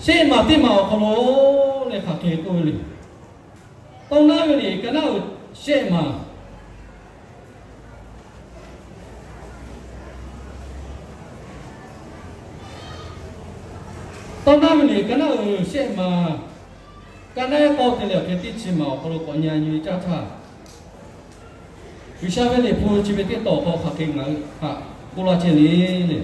Shehˆ maˬ teˇ maˬ awˬ hk'aw lo leh hk'aˬ hk'e k'oˆ ve le. Tawˇ naˉ ve liꞈ ka naˉ uiˍ shehˆ maˬ Tawˇ naˉ ve liꞈ ka naˉ uiˍ shehˆ maˬ, ka naˉ ehˉ k'awˇ te leh awˬ hk'e teˇ chi maˬ awˬ hk'aw lo k'awꞈ nyi nyi caˇ htaˇ, G'uiˬsha ve liꞈ hpu chi ve teˇ taw awˬ hk'aw hk'aˬ hk'e ngaˬ hui htaꞈ k'oˆ laˇ chehˇ le le.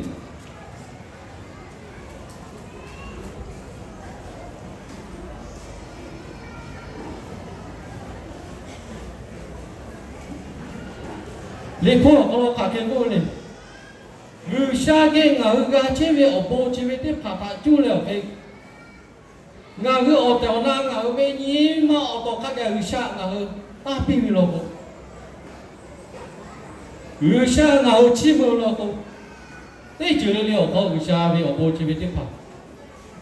Liꞈ hpu awˬ hk'aw lo hk'aˬ hk'e k'oˆ ve le. G'uiˬsha geh ngaˬ hui g'a chehˇ ve awˬ bon chi ve teˇ hpaˍ htaꞈ cuˇ leh awˬ hk'e, ngaˬ hui awˬ tehˬ awˬ na ngaˬ hui ve nyi ma awˬ tawˍ hk'a gaˬ G'uiˬsha ngaˬ hui taˇ piˇ ve law k'o, G'uiˬsha ngaˬ hui chiˇ mvuh ve law k'o, teˇ ceuˬ le le awˬ hk'aw G'uiˬsha ve awˬ bon chi ve teˇ hpaˍ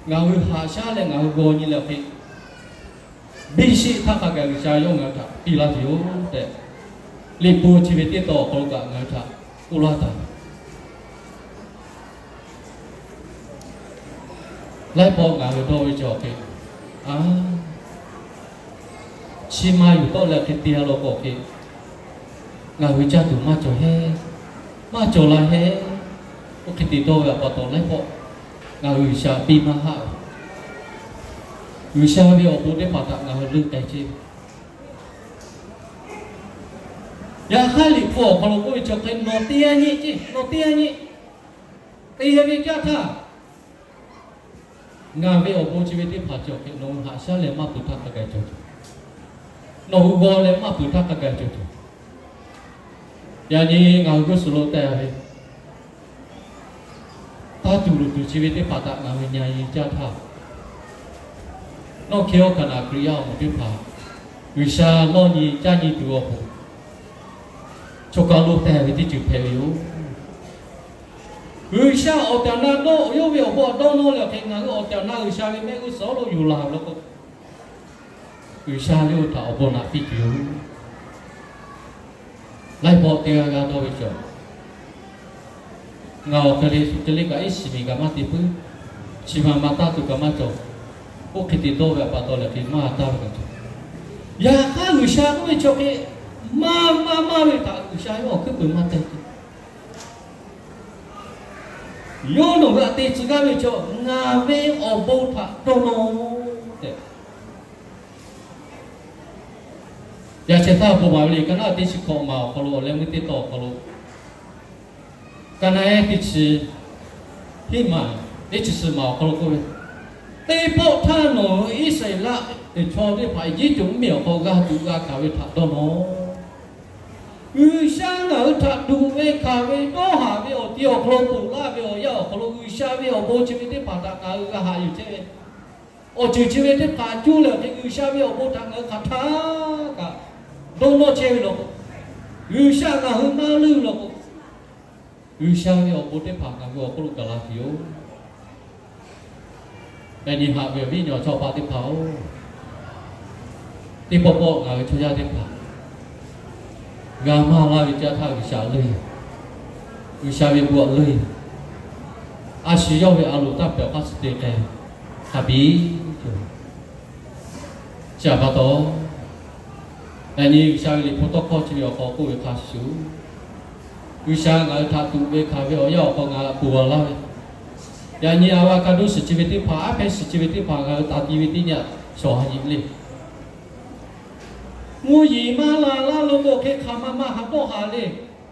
ngaˬ hui haꞈ shaˉ leh ngaˬ hui g'aw nyi leh awˬ hk'e, biˇ sheˆ htaˇ hk'a gaˬ G'uiˬsha yawˇ ngaˬ hui htaꞈ piˇ laˇ tuˬ yoˬ tehꞈ, liꞈ hpu chi ve teˇ taw awˬ hk'aw lo kaꞈ ngaˬ hui htaꞈ k'oˆ laˇ taˍ. Laiˉ pawˆ ngaˬ hui dawˇ ve cawˬ hk'e, a, chi ma yuˬ tawˆ leh hk'e te a law k'o hk'e, ngaˬ hui caˇ tuˬ maˇ cawˬ hehˉ, maˇ cawˬ la hehˉ. Oˇ hk'e te dawˇ ve awˬ pa taw laiˉ pawˆ ngaˬ hui G'uiˬsha piˇ maˇ haˆ ve, G'uiˬsha ve awˬ bon teˇ hpaˍ htaꞈ ngaˬ hui leuˆ k'ai chehˇ ve. Yaꞈ hk'aˇ liꞈ hpu awˬ hk'aw lo k'oˆ ve cawˬ hk'e, nawˬ te a nyi ce, nawˬ te a nyi, te ve caˇ htaˇ, ngaˬ ve awˬ bon chi ve teˇ hpaˍ cawˬ hk'e nawˬ hui haꞈ shaˉ leh maˇ peuˬ htaˇ hk'a gaˬ cawˬ tuˬ, nawˬ hui g'aw leh maˇ peuˬ htaˇ hk'a gaˬ cawˬ tuˬ. Yaꞈ nyi ngaˬ hui g'uˇ suhˍ lo te ve taˇ tuˬ luˬ tuˬ chi ve teˇ hpaˍ htaꞈ ngaˬ hui nyi nyi caˇ htaˇ, nawˬ hk'e awˬ kaˍ naˍ Hkriꞈ yaˇ awˬ moˍ teˇ hpaˍ G'uiˬsha nawˬ nyi caˇ nyi tuˬ awˬ pon, chaw kaˬ lo te ve teˇ ceuˬ hpehꞈ ve yoˬ. G'uiˬsha awˬ tehˬ awˬ na dawˇ awˬ yawˇ ve awˬ bon htaꞈ dawˇ nawˇ leh awˬ hk'e ngaˬ hui awˬ tehˬ awˬ na G'uiˬsha ve mehˆ g'uˇ suhˍ lo yuˬ laˬ ve law k'o, G'uiˬsha ve awˬ htaꞈ awˬ bon naꞈ piˇ tuˬ yoˬ. Laiˉ pawˆ teˇ g'aˇ g'aˇ dawˇ ve cawˬ. Ngaˬ awˬ hk'e le shu hk'e le kaꞈ iˉ shiˍ miˬ kaꞈ maˇ te puiˉ, chi ma ma taˇ tuˬ kaꞈ maˇ cawˬ. Oˇ hk'e te dawˇ ve awˬ pa taw leh hk'e maˇ taˇ ve kaꞈ cawˬ. Yaꞈ hk'aˇ G'uiˬsha k'oˆ ve cawˬ hk'e, maˇ maˇ maˇ ve htaꞈ G'uiˬsha ve awˬ hkuiˉ peuˬ maˇ teh ce. Yawˇ nawˬ hui htaꞈ te tcuh gaˇ ve cawˬ, ngaˬ ve awˬ bon htaꞈ dawˇ nawˇ tehꞈ, yaꞈ shehˍ htaˇ bon maˍ ve liꞈ ka naˉ teˇ chi hkawꞈ maˬ awˬ hk'aw lo awˬ leh meuˇ teˇ taw awˬ hk'aw lo, ka naˉ ehˉ teˇ chi hiˉ maˬ, teˇ chi suhˍ maˬ awˬ hk'aw lo k'oˆ ve, teˇ pawˆ htaˇ nawˬ hui Iˉsaˍreˍlaˆ chaw teˇ hpaˍ Eˇjiˇtuꞈ mvuhˇmiˬ awˬ hk'aw g'a tuꞈ g'a hkanˍ ve htaꞈ dawˇ nawˇ. G'uiˬsha ngaˬ hui htaꞈ tuꞈ ve hkanˍ ve dawˇ haˍ ve awˬ ti awˬ hk'aw lo ponˬ laˇ ve awˬ yanˇ awˬ hk'aw lo G'uiˬsha ve awˬ bon chi ve teˇ hpaˍ htaꞈ ngaˬ hui g'a haꞈ yuˬ chehˇ ve, awˬ ceuˬ chi ve teˇ hpaˍ cuˇ leh awˬ hk'e G'uiˬsha ve awˬ bon htaꞈ ngaˬ hui hk'aˬ htaˇ kaꞈ dawˇ nawˇ chehˇ ve law k'o, G'uiˬsha ngaˬ hui maˇ leuˆ law k'o, G'uiˬsha ve awˬ bon teˇ hpaˍ ngaˬ hui awˬ hk'oˆ lo gaˬ la tuˬ yoˬ. Yaꞈ nyi haꞈ ve awˬ viˉ awˬ nyi chaw paˍ teˇ hpaˍ-oˬ, teˇ pawˆ pawˆ ngaˬ hui chaw yaˇ teˇ hpaˍ g'a maˇ laˇ ve caˇ htaˇ G'uiˬsha leuˆ, G'uiˬsha ve bon htaꞈ leuˆ, a shu yawˇ ve a loˍ taˇ pehˬ awˬ hk'aˇ suh te k'ai hk'a biˇ cawˬ. Chi htaꞈ pa taw, yaꞈ nyi G'uiˬsha ve liꞈ hpu tawˇ hkawˇ chi ve awˬ hk'aw k'oˆ ve hk'a shuˍ, G'uiˬsha ngaˬ hui htaꞈ tuꞈ ve hkanˍ ve awˬ yanˇ awˬ hk'aw ngaˬ hui ponˬ laˇ ve, yaꞈ nyi a va ka duˇ suhˍ chi ve teˇ hpaˍ, aˉ hpehˇ suhˍ chi ve teˇ hpaˍ ngaˬ hui taˍ ti ve teˇ nyi shawˍ ha nyi le. Mvuhˇ yeˬ maˇ la laˇ lo k'o hk'e hk'aˬ ma ma haꞈ dawˇ haˍ le.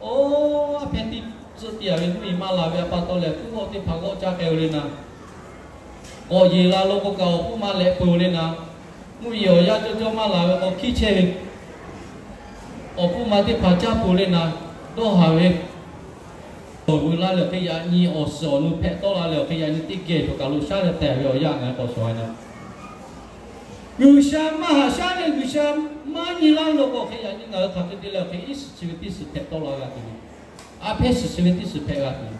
Oˇ, aˉ hpehˇ tiˇ tcuhˆ tiˇ a ve mvuhˇ yeˬ maˇ la ve awˬ pa taw lehˬ, kuˉ g'awˆ teˇ hpaˍ g'awˆ caˇ k'ai-o le naˍ. K'awꞈ yeˬ la lo k'o kaꞈ awˬ hpfuhˇ ma lehꞈ peuˬ-o le naˍ. Mvuhˇ yeˬ awˬ yanˇ cawˇ cawˇ maˇ la ve k'o hkiˇ chehˇ ve, awˬ hpfuhˇ ma teˇ hpaˍ caˇ peuˬ le naˍ. Dawˇ haˍ ve awˬ veuꞈ la leh awˬ hk'e yaꞈ nyi awˬ suhˍ awˬ nu hpehꞈ tawˆ la leh awˬ hk'e yaꞈ nyi teˇ geh cawˬ kaˬ lo shaˉ leh tehˬ ve awˬ yanˇ ngaˬ hui k'awꞈ shawˍ a nyi. G'uiˬsha maˇ haꞈ shaˉ leh G'uiˬsha maˇ nyi laˇ lo k'o hk'e yaꞈ nyi ngaˬ hui hk'aˬ hk'e te leh awˬ hk'e iˉ suhˍ chi ve teˇ suhˍ hpehꞈ tawˆ la g'a tuˬ ve, aˉ hpehˇ suhˍ chi ve teˇ suhˍ hpehꞈ g'a tuˬ ve,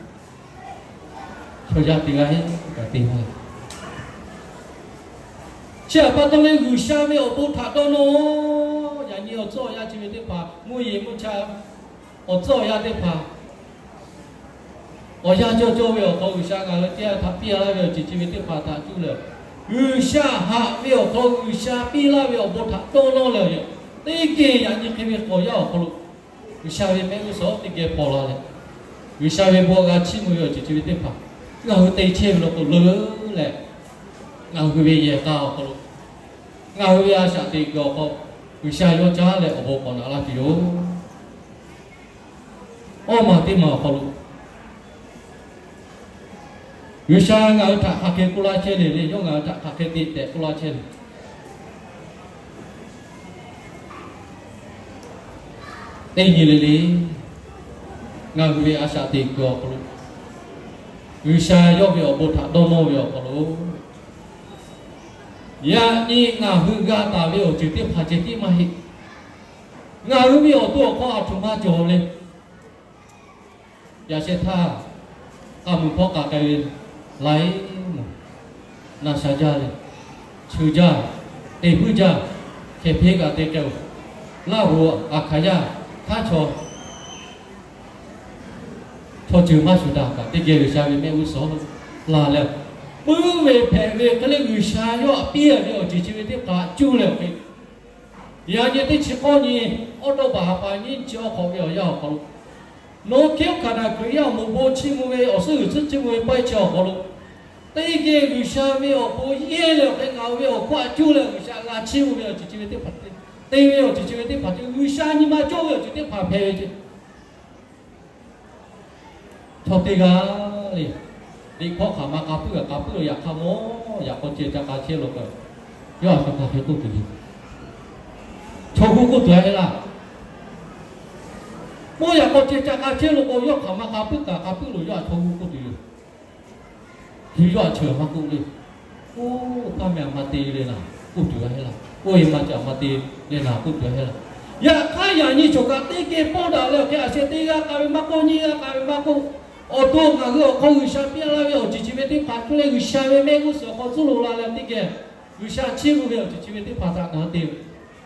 chaw yaˇ teˇ g'aˇ heˆ kaꞈ te maˇ g'a. Chi htaꞈ pa taw leh G'uiˬsha ve awˬ bon htaꞈ dawˇ nawˇ. Yaꞈ nyi awˬ tcuhˉ awˬ yanˇ chi ve teˇ hpaˍ mvuhˇ yeˬ mvuhˇ cha awˬ tcuhˉ awˬ yanˇ teˇ hpaˍ, awˬ yanˇ cawˇ cawˇ ve awˬ hk'aw G'uiˬsha ngaˬ hui teˇ g'aˇ htaꞈ piˇ a laˇ ve awˬ ceuˬ chi ve teˇ hpaˍ htaꞈ cuˇ leh G'uiˬsha haꞈ ve awˬ hk'aw lo G'uiˬsha piˇ laˇ ve awˬ bon htaꞈ dawˇ nawˇ leh awˬ yaꞈ teˇ geh yaꞈ nyi hk'e ve k'awꞈ yaˇ awˬ hk'aw lo, G'uiˬsha ve mehˆ g'uˇ suhˍ teˇ geh paw la leh, G'uiˬsha ve bon g'a chiˇ mvuh ve awˬ ceuˬ chi ve teˇ hpaˍ ngaˬ hui te chehˇ ve law k'o leuˉ leh, ngaˬ hui ve yehˬ k'a awˬ hk'aw lo, ngaˬ hui ve a shaꞈ teꞈ kuiˬ awˬ hk'aw, G'uiˬsha yawˇ caˉ leh awˬ bon k'awꞈ naꞈ laˇ tuˬ yoˬ. Awˇ maˬ teˇ maˬ awˬ hk'aw lo, G'uiˬsha ngaˬ hui htaꞈ hk'aˬ hk'e k'oˆ laˇ chehˇ le le, yawˇ ngaˬ hui htaꞈ hk'aˬ hk'e te tehꞈ k'oˆ laˇ chehˇ le. Teˇ nyi le le, ngaˬ hui ve a shaꞈ teꞈ kuiˬ awˬ hk'aw lo, G'uiˬsha yawˇ ve awˬ bon htaꞈ dawˇ nawˇ ve awˬ hk'aw lo, yaꞈ nyi ngaˬ hui g'a taˍ ve awˬ ceuˬ teˇ hpaˍ ceh tiˉ maˇ heˆ. Ngaˬ hui ve awˬ to awˬ hk'aw aˬ htoꞈ ma cawˬ le. Yaꞈ sheh htaˇ, k'a muiˬ hpawˇ k'a k'ai ve laiˉ moˍ, na sha jaˇ leh, cheu jaˇ, teˇ puiˉ jaˇ, hkeh hpeˇ kaꞈ te k'ai-oˬ, laˇ hoꞈ aˬ hkanˍ yaˇ htaˇ chaw chaw ceuˬ maˇ shuˍ daꞈ kaꞈ teˇ geh G'uiˬsha ve mehˆ g'uˇ suhˍ la leh, puiˉ ve hpehꞈ ve hk'e le G'uiˬsha yawˇ htaꞈ piˇ ve awˬ ceuˬ chi ve teˇ hpaˍ cuˇ leh awˬ hk'e, yaꞈ nyi teˇ chi k'awˇ nyi awˉ dawˇ baˬ ha pa nyiˇ chi awˬ hk'awꞈ ve awˬ yanˇ awˬ hk'aw lo, nawˬ hui hk'aˬ hk'e hk'a naˬ Hkriꞈ yaˇ awˬ moˍ bon chiˇ mvuh ve awˬ suhˉ g'uiˬ tcuhˉ chiˇ mvuh ve pawehˇ chi awˬ hk'aw lo, teˇ geh G'uiˬsha ve awˬ bon yehˇ leh awˬ hk'e ngaˬ hui ve awˬ hk'oˆ aꞈ cuˇ leh G'uiˬsha g'a chiˇ mvuh ve awˬ ceuˬ chi ve teˇ hpaˍ te, te ve awˬ ceuˬ chi ve teˇ hpaˍ te G'uiˬsha nyi ma cawˇ ve awˬ ceuˬ teˇ hpaˍ hpehꞈ ve ce. Chaw teˇ g'aˇ le, liꞈ hkawˇ hk'aˬ ma k'a puiˉ kaꞈ k'a puiˉ lo yaꞈ hk'aˇ mawˇ yaꞈ k'aw ceh ca k'a chehˇ lo kaꞈ, yawˇ a shu hk'aˬ hk'e k'oˆ tuˬ le. Chaw hu k'oˆ tuˬ a heˆ laˇ. Mawˇ yaꞈ k'aw ceh ca k'a chehˇ lo k'o, yawˇ hk'aˬ ma k'a puiˉ kaꞈ k'a puiˉ lo yawˇ a chaw hu k'oˆ tuˬ yoˬ. Hui yawˇ a cheuˬ maˇ k'oˆ le. Oˇ, hpaˇ meh aˬ ma te le naˍ k'oˆ tuˬ a heˆ laˇ. Oˇ, e ma ceh aˬ ma te le naˍ k'oˆ tuˬ a heˆ laˇ. Yaꞈ hk'aˇ yaꞈ nyi choˬ kaꞈ teˇ geh pawˇ daꞈ leh awˬ hk'e aˬ sheh teˇ g'aˇ k'a ve maˇ k'oˆ, nyiˇ g'aˇ k'a ve maˇ k'oˆ, awˬ to ngaˬ hui awˬ hk'aw G'uiˬsha piˇ laˇ ve awˬ ceuˬ chi ve teˇ hpaˍ cuˇ leh G'uiˬsha ve mehˆ g'uˇ suhˍ awˬ hk'aw tcuhˉ lo la leh teˇ geh G'uiˬsha chiˇ mvuh ve awˬ ceuˬ chi ve teˇ hpaˍ htaꞈ ngaˬ hui te ve.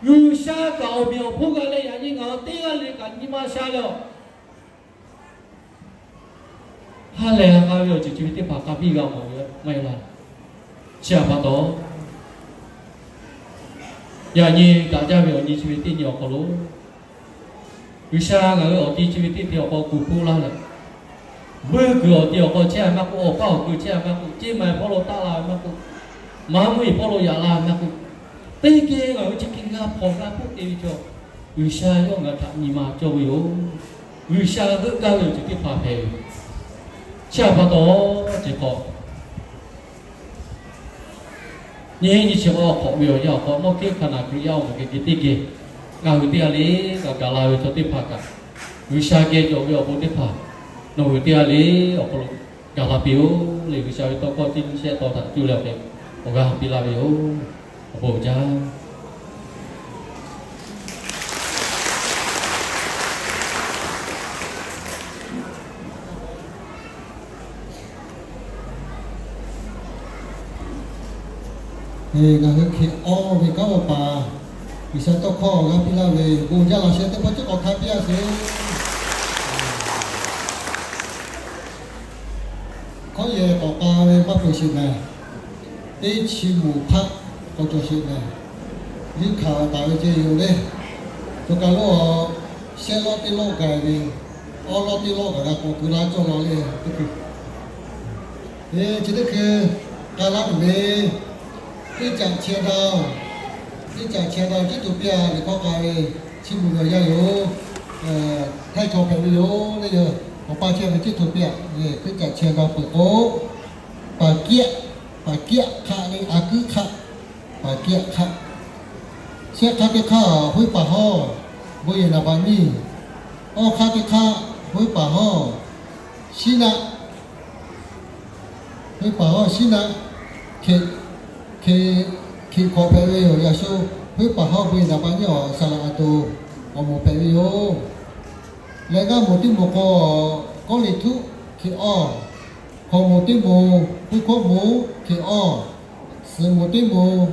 G'uiˬsha kaꞈ awˬ meꞈ awˬ hponˇ g'a leh yaꞈ nyi ngaˬ hui teˇ g'aˇ le kaꞈ nyi ma sha leh awˬ ha lehˬ g'a ve awˬ ceuˬ chi ve teˇ hpaˍ k'a piˇ g'a mawˬ ve maˇ heˆ laˇ. Chi htaꞈ pa taw, yaꞈ nyi daꞈ jaˇ ve awˬ nyi chi ve teˇ nyi awˬ hk'aw lo, G'uiˬsha ngaˬ hui awˬ ti chi ve teˇ te awˬ hk'aw kuˬ hpoˆ laˇ leh, vuiˇ kuiˬ awˬ ti awˬ hk'aw chehˇ a maˇ k'oˆ, awˬ paˇ awˬ ku chehˇ a maˇ k'oˆ, ceˇ ma hpawˇ lo taˆ la ve maˇ k'oˆ, maˇ mvuhˇ iˉ hpawˇ lo yaꞈ la ve maˇ k'oˆ, teˇ geh ngaˬ hui chi hk'e g'a hpawnˬ g'a hpoˆ te ve chaw, G'uiˬsha yawˇ ngaˬ hui htaꞈ nyi ma cawˇ ve yoˬ. G'uiˬsha g'euˆ gaˇ ve awˬ ceuˬ teˇ hpaˍ hpehꞈ ve. Chi htaꞈ pa taw, chi hk'aw nyi nyi chi k'o awˬ hk'awꞈ ve awˬ yanˇ awˬ hk'aw nawˬ hk'e hk'a naˬ Hkriꞈ yaˇ awˬ moˍ geh geh teˇ geh ngaˬ hui teˇ g'aˇ le kaꞈ gaˬ la ve chaw teˇ hpaˍ kaꞈ, G'uiˬsha geh cawˬ ve awˬ bon teˇ hpaˍ nawˬ hui teˇ g'aˇ le awˬ hk'aw lo gaˬ la piˇ-oˬ le. G'uiˬsha ve tawˇ hkawˇ tiˇ nyiˇ shehˆ taw htaꞈ cuˇ leh awˬ hk'e awˬ g'aˇ piˇ laˇ ve yoˬ. Awˬ bon uiˍ jaˇ. Ngaˬ hui hk'e awˬ ve kanˉ awˬ paˍ G'uiˬsha tawˇ hkawˇ awˬ g'aˇ piˇ laˇ ve bon jaˇ laꞈ sheh teˇ hpaˍ ceuˬ k'awꞈ hk'a piˇ a sheˍ. Hkawˇ yehˬ k'awꞈ k'a ve maˇ peuˬ sheˍ mehˍ. Teˇ chi moˍ hpaˆ k'awꞈ cawˬ sheˍ mehˍ. Liˇ hkanˍ taˍ ve ceh yoˬ le. Chaw kaˬ lo shehˆ lawˇ teˇ lawˇ gaˬ ve, awˉ lawˇ teˇ lawˇ gaˬ g'a k'awꞈ keu laˇ cawˇ law le teˇ hkui. Chi teˇ hkui k'a laˇ tuˬ ve teˇ caꞈ chi a da, teˇ caꞈ chi a da ciˉ to piˇ a ve hkawˇ k'a ve, chiˇ mvuh ve awˬ yanˇ yoˬ. Htaiˇ chaw hpehꞈ ve yoˬ le yoˬ. Awˬ pa chehˇ ve ciˉ hto piˇ-aꞈ. Teˇ caꞈ chi a da peuˬ k'o, paˍ kiˆ, paˍ kiˆ hk'aˆ le, a kuiˉ hk'aˆ, paˍ kiˆ hk'aˆ. Shehˆ hk'aˆ teˇ hk'aˆ hoˉ paˍ hawˇ, bon yehˬ naˍ baꞈ nyiˇ. Awˇ hk'aˆ teˇ hk'aˆ hoˉ paˍ hawˇ, shiˉ naˆ, hoˉ paˍ hawˇ shiˉ naˆ, hk'e hk'e hk'awꞈ hpehꞈ ve yoˬ. Yaꞈ shu hoˉ paˍ hawˇ bon yehˬ naˍ baꞈ nyiˇ awˬ saˍ laꞈ a to awˬ moˍ hpehꞈ ve yoˬ. Leh g'aˇ moˍ teˇ moˍ k'o, Kawˇrenˍhtuˆ hk'e awˇ, hkawꞈ moˍ teˇ moˍ Puiˇ hkawˇ moˍ hk'e awˇ, suhˍ moˍ teˇ moˍ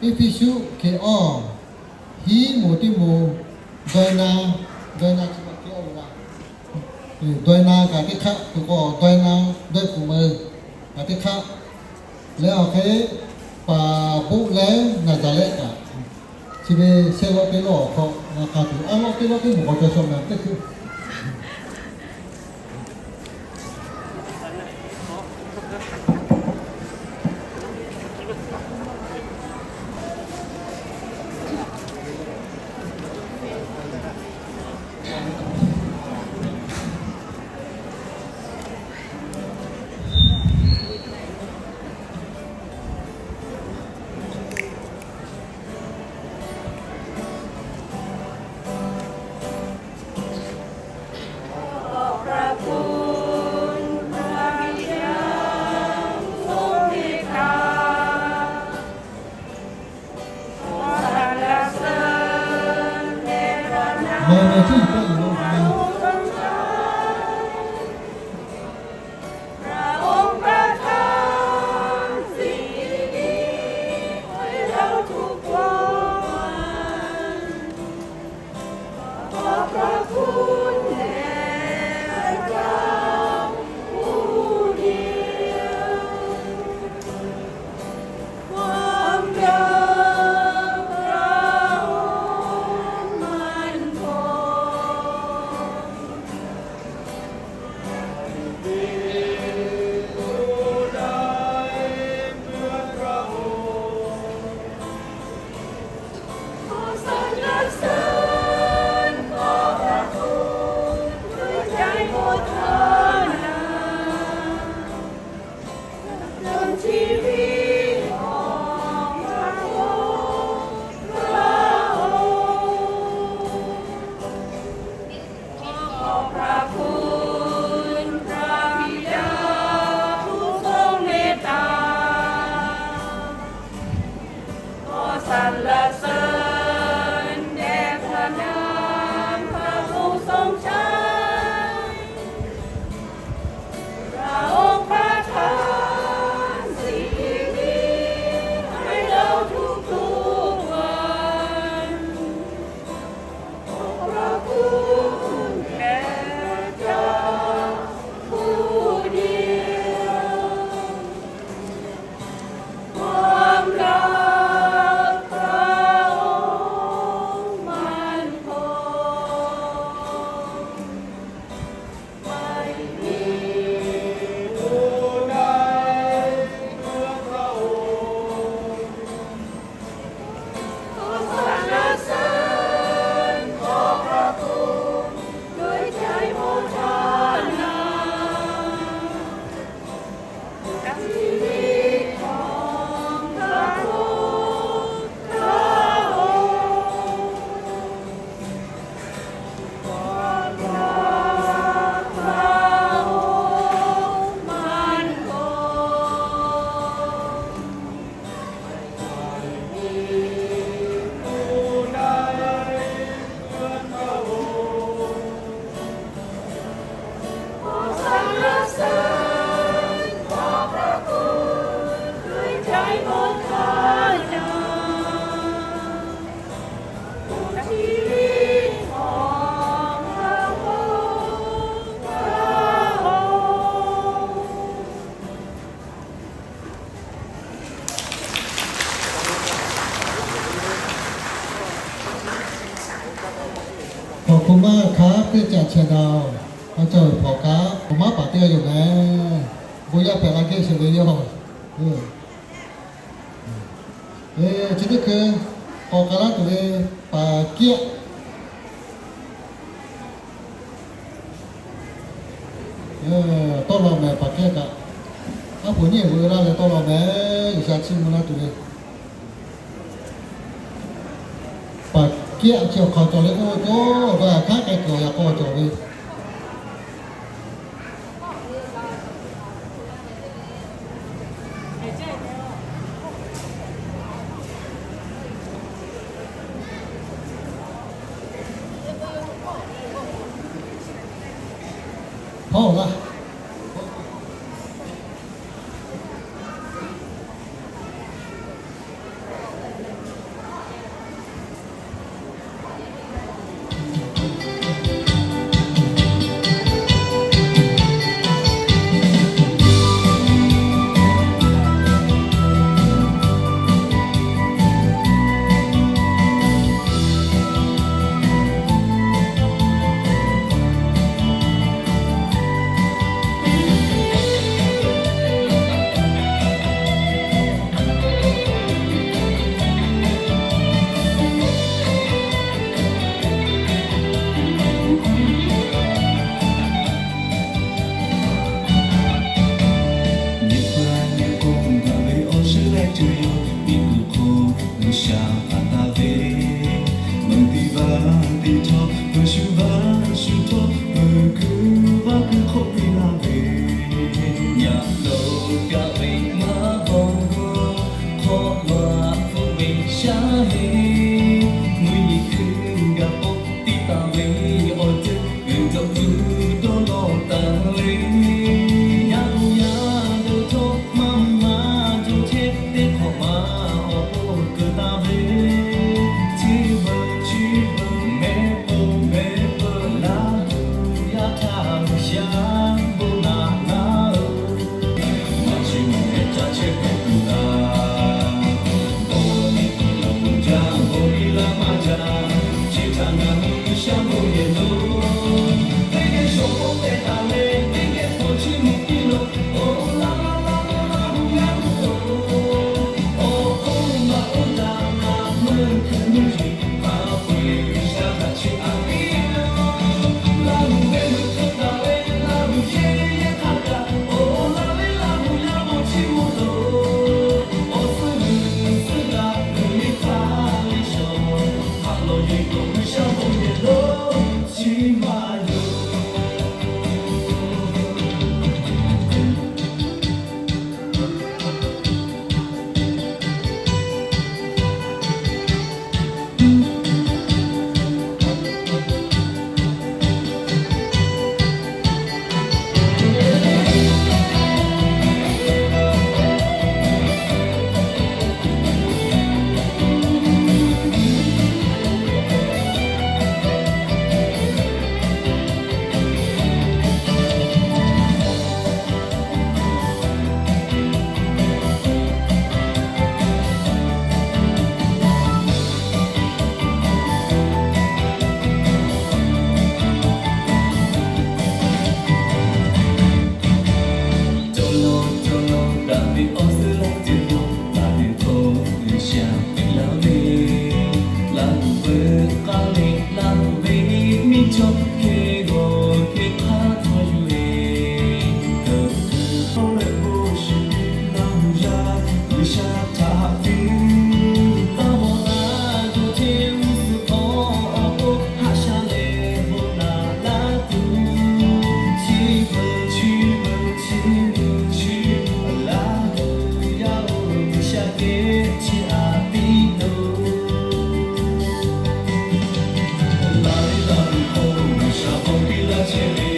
Eˇfeˇsuꞈ hk'e awˇ, hiˉ moˍ teˇ moˍ Dawˇ na, Dawˇ na chi ma hk'e awˇ ve la, Dawˇ na kaꞈ teˇ hk'aˆ, k'o Dawˇ na, Dawˇ kuˬ meuˬ kaꞈ teˇ hk'aˆ. Leh awˬ hk'e, Oˇ leh Naˍzaˍrehˆ kaꞈ, chi ve shehˆ lawˇ teˇ lawˇ awˬ hk'aw g'a k'a tuˬ, aˉ lawˇ teˇ lawˇ teˇ moˍ k'awꞈ cawˬ shawˍ ngaˬ teˇ hkui. Hk'awꞈ hk'o maˇ hk'a teˇ caꞈ chehˇ daꞈ-oˬ. A cawˬ ve hpawnˬ kaꞈ awˬ maˉ paˍ teˇ g'aˇ yoˬ mehˍ. Bon yaˇ hpehꞈ la gehˇ shehˍ ve yoˬ. Chi teˇ hkui k'awꞈ k'ai laˇ tuˬ ve paˍ Kiaˆ tawˇ la mehˍ. Paˍ Kiaˆ kaꞈ aˉ poꞈ nyiˇ vuiˬ laˇ leh tawˇ la mehˍ. G'uiˬsha chiˇ mvuh laˇ tuˬ ve paˍ Kiaˆ chi awˬ hk'aw cawˬ leh k'oˆ ve k'o, awˬ g'a hkanˉ k'ai kuiˬ awˬ yaꞈ k'aw cawˬ ve hawˉ laˇ. Laꞈ hpu ve shaˉ heˆ, mvuhˇ yeˬ hkui gaˬ k'o, tiˇ taˍ ve awˬ ceuˬ g'uiˬ cawˬ tuˬ dawˇ lawˬ taˍ le. Yaˇ gu yaˇ deuˬ htawˇ maˇ maˇ cawˬ chehˇ, teˇ hk'awꞈ ma awˬ k'oˆ keu taˍ ve, chi beuꞈ chi beuꞈ mehˆ peuˬ mehˆ peuˬ Laˇ huˍ yaˇ htaꞈ G'uiˬsha bon naꞈ laˇ-oˬ. Maˇ chi mvuhˇ meh caˇ chehˇ hpehꞈ tuˬ taˍ. Bon nyi tuˬ laˬ tuˬ jaˇ, bon biˇ laˇ maˇ jaˇ, chi htaꞈ ngaˬ hui G'uiˬsha bon yehˬ lo. Teˇ geh shawˍ k'oˆ tehꞈ taˍ leh, teˇ geh hpawˇ chi mvuhˇ piˇ lo. Oˇ laˇ laˇ laˇ laˇ Laˇ huˍ yaˇ gu-oˬ, awˬ hk'oˆ maˇ oˇ daꞈ naˍ meuˇ hkui meuˇ yiˍ hk'a peu-eˬ G'uiˬsha htaꞈ chiˇ aꞈ piˇ lo. Laˇ huˍ ve meuꞈ hkeu taˍ ve Laˇ huˍ yehˇ yehˇ hk'a kaꞈ, oˇ laˇ leh Laˇ huˍ yaˇ bon chiˇ mvuh loˬ. Awˬ suhˉ g'uiˬ suhˉ g'a g'uiˬ liˇ hk'aˇ le shawˍ, haꞈ lawˬ yeˬ k'o G'uiˬsha bon yehˬ lo chi maˇ yoˬ. Cawˬ lawˬ cawˬ lawˬ daꞈ ve awˬ suhˉ laˇ ceuˬ yoˬ, laˬ ve htawˇ G'uiˬsha piˇ laˇ ve. Laˇ huˍ veuꞈ k'aˇ leh Laˇ huˍ ve miˇ chaw hk'e g'awˬ hk'e hk'aˇ htawˇ yuˬ-e. Keu keu hk'oˆ leh bon shiˍ piˇ Laˇ huˍ yaˇ G'uiˬsha htaꞈ haꞈ piˇ. Taˇ mawˬ daꞈ tuˬ hteˇ g'uˇ suhˍ hk'aw awˬ k'oˆ haꞈ sha leh bon naꞈ laˇ tuˬ, chi beuꞈ chi beuꞈ chi beuꞈ chi beuꞈ Laˇ huˍ yaˇ-oˬ, G'uiˬsha geh chiˇ aꞈ piˇ loˬ. Laˇ leh Laˇ huˍ k'o G'uiˬsha bon piˇ laˇ chehˇ ve,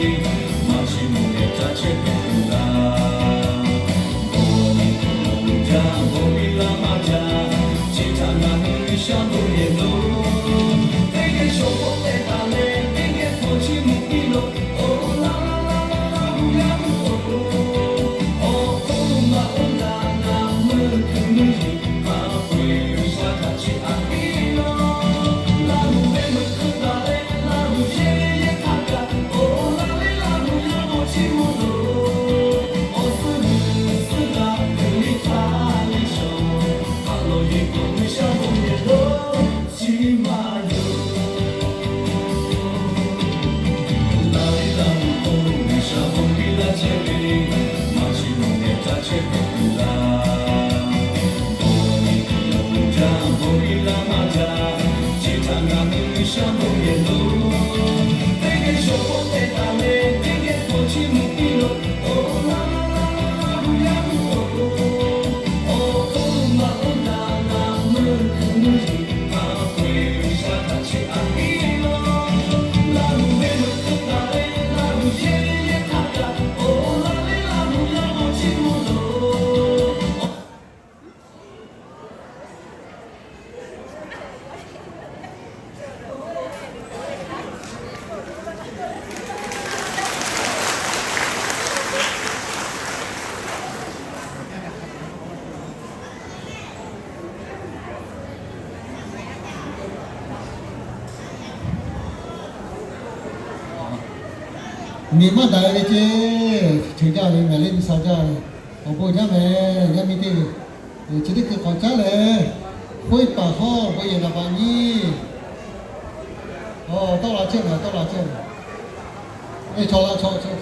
maˇ chi mvuhˇ meh caˇ chehˇ hpehꞈ tuˬ taˍ. Bon nyi tuˬ laˬ tuˬ jaˇ, bon biˇ laˇ maˇ jaˇ, chi htaꞈ ngaˬ hui G'uiˬsha bon yehˬ lo. Teˇ geh shawˍ k'oˆ tehꞈ taˍ leh, teˇ geh hpawˇ chi mvuhˇ piˇ lo. Oˇ laˇ laˇ laˇ laˇ Laˇ huˍ yaˇ gu-oˬ, awˬ hk'oˆ maˇ oˇ daꞈ naˍ meuˇ hkui meuˇ yiˍ hk'a peu-eˬ G'uiˬsha htaꞈ chiˇ aꞈ piˇ lo. Laˇ huˍ ve meuꞈ hkeu taˍ leh Laˇ huˍ yehˇ yehˇ hk'a kaꞈ, oˇ laˇ leh Laˇ huˍ yaˇ bon chiˇ mvuh loˬ. Awˬ suhˉ g'uiˬ suhˉ g'a g'uiˬ liˇ hk'aˇ le shawˍ, haꞈ lawˬ yeˬ k'o G'uiˬsha bon yehˬ lo chi maˇ yoˬ. Laˇ leh Laˇ huˍ k'o G'uiˬsha bon piˇ laˇ chehˇ ve, maˇ chi mvuhˇ meh caˇ chehˇ hpehꞈ tuˬ taˍ. Bon nyi tuˬ laˬ tuˬ jaˇ, bon biˇ laˇ maˇ jaˇ, chi htaꞈ ngaˬ hui G'uiˬsha bon yehˬ lo. Teˇ geh shawˍ k'oˆ tehꞈ taˍ leh, teˇ geh hpawˇ chi mvuhˇ piˇ lo. Oˇ laˇ laˇ laˇ laˇ Laˇ huˍ yaˇ gu-oˬ, awˬ hk'oˆ maˇ oˇ daꞈ naˍ meuˇ hkui meuˇ yiˍ hk'a peu-eˬ G'uiˬsha htaꞈ chiˇ aꞈ piˇ lo. Laˇ huˍ ve meuꞈ hkeu taˍ leh Laˇ huˍ yehˇ yehˇ hk'a kaꞈ, oˇ laˇ leh Laˇ huˍ yaˇ bon chiˇ mvuh loˬ. Miˬ maˇ daꞈ ve ceˇ, ceuˬ jaˇ ve ngaˬ lehˬ miˬ sha jaˇ ve, awˬ bon jaˇ meh, yaˇ miˇ teˇ ve, chi teˇ hkui k'awꞈ caˉ leh, hk'oˆ paˍ hawˉ bon yehˬ naˍ baꞈ nyiˇ, tawˆ la chehˇ ve, tawˆ la chehˇ ve, chaw la chaw, hk'oˆ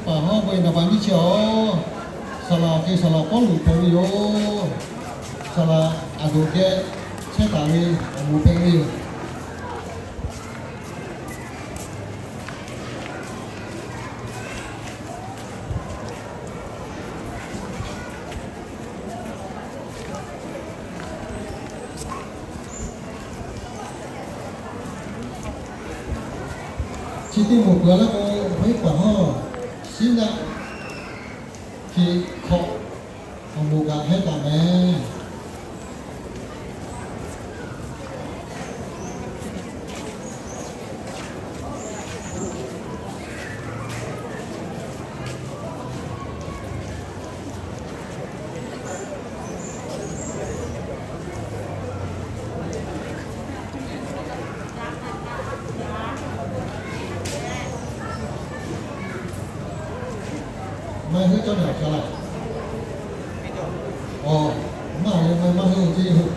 paˍ hawˉ bon yehˬ naˍ baꞈ nyiˇ chi awˬ, saˍ laꞈ hk'e saˍ laꞈ Pawˇluꞈ hpehꞈ ve yoˬ. Saˍ laꞈ Aˍdoˍ geh chehˇ taˍ ve awˬ moˍ hpehꞈ ve yoˬ. Chi teˇ moˍ peuˬ laˇ k'o, hk'e paˍ hawˇ, Siˉnaˆ hkiˬ hkawꞈ awˬ moˍ kaꞈ hehˉ taˍ mehˍ. Maˇ heuˆ cawˇ naˬ ka laˬ. Aˬ, maˇ leh maˇ heuˆ ce yoˬ.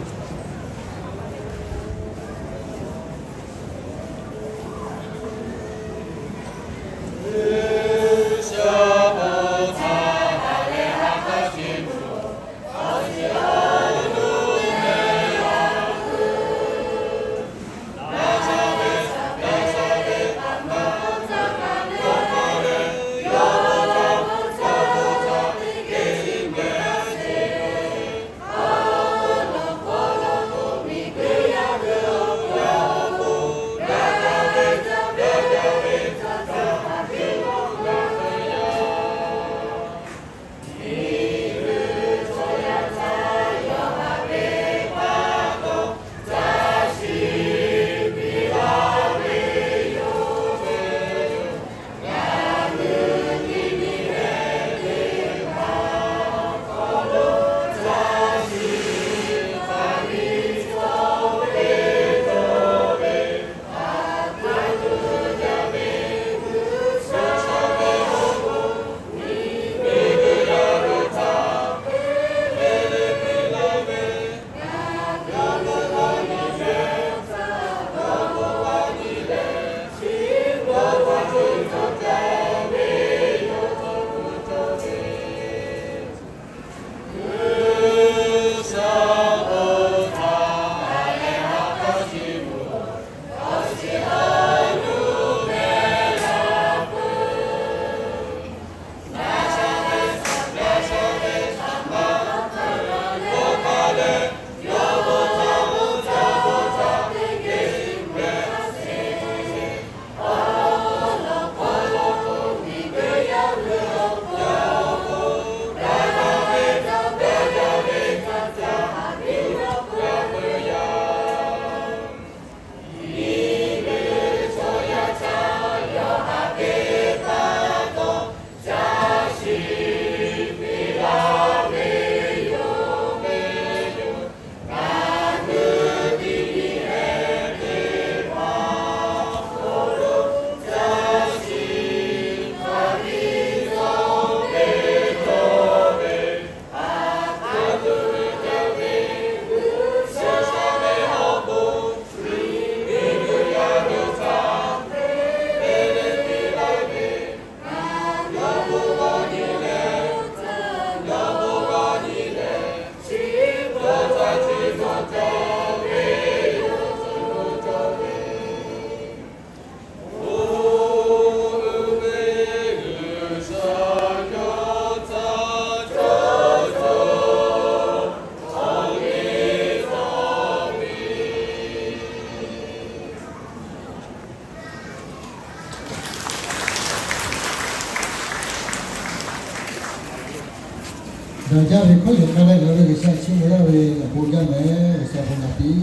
Daꞈ jaˇ ve hkawˇ yehˬ k'a leh ngaˬ hui ve G'uiˬsha chiˇ mvuh laˇ ve awˬ bon jaˇ mehˍ. G'uiˬsha bon naꞈ piˇ.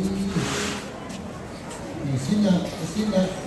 Siˉnaˆ, Siˉnaˆ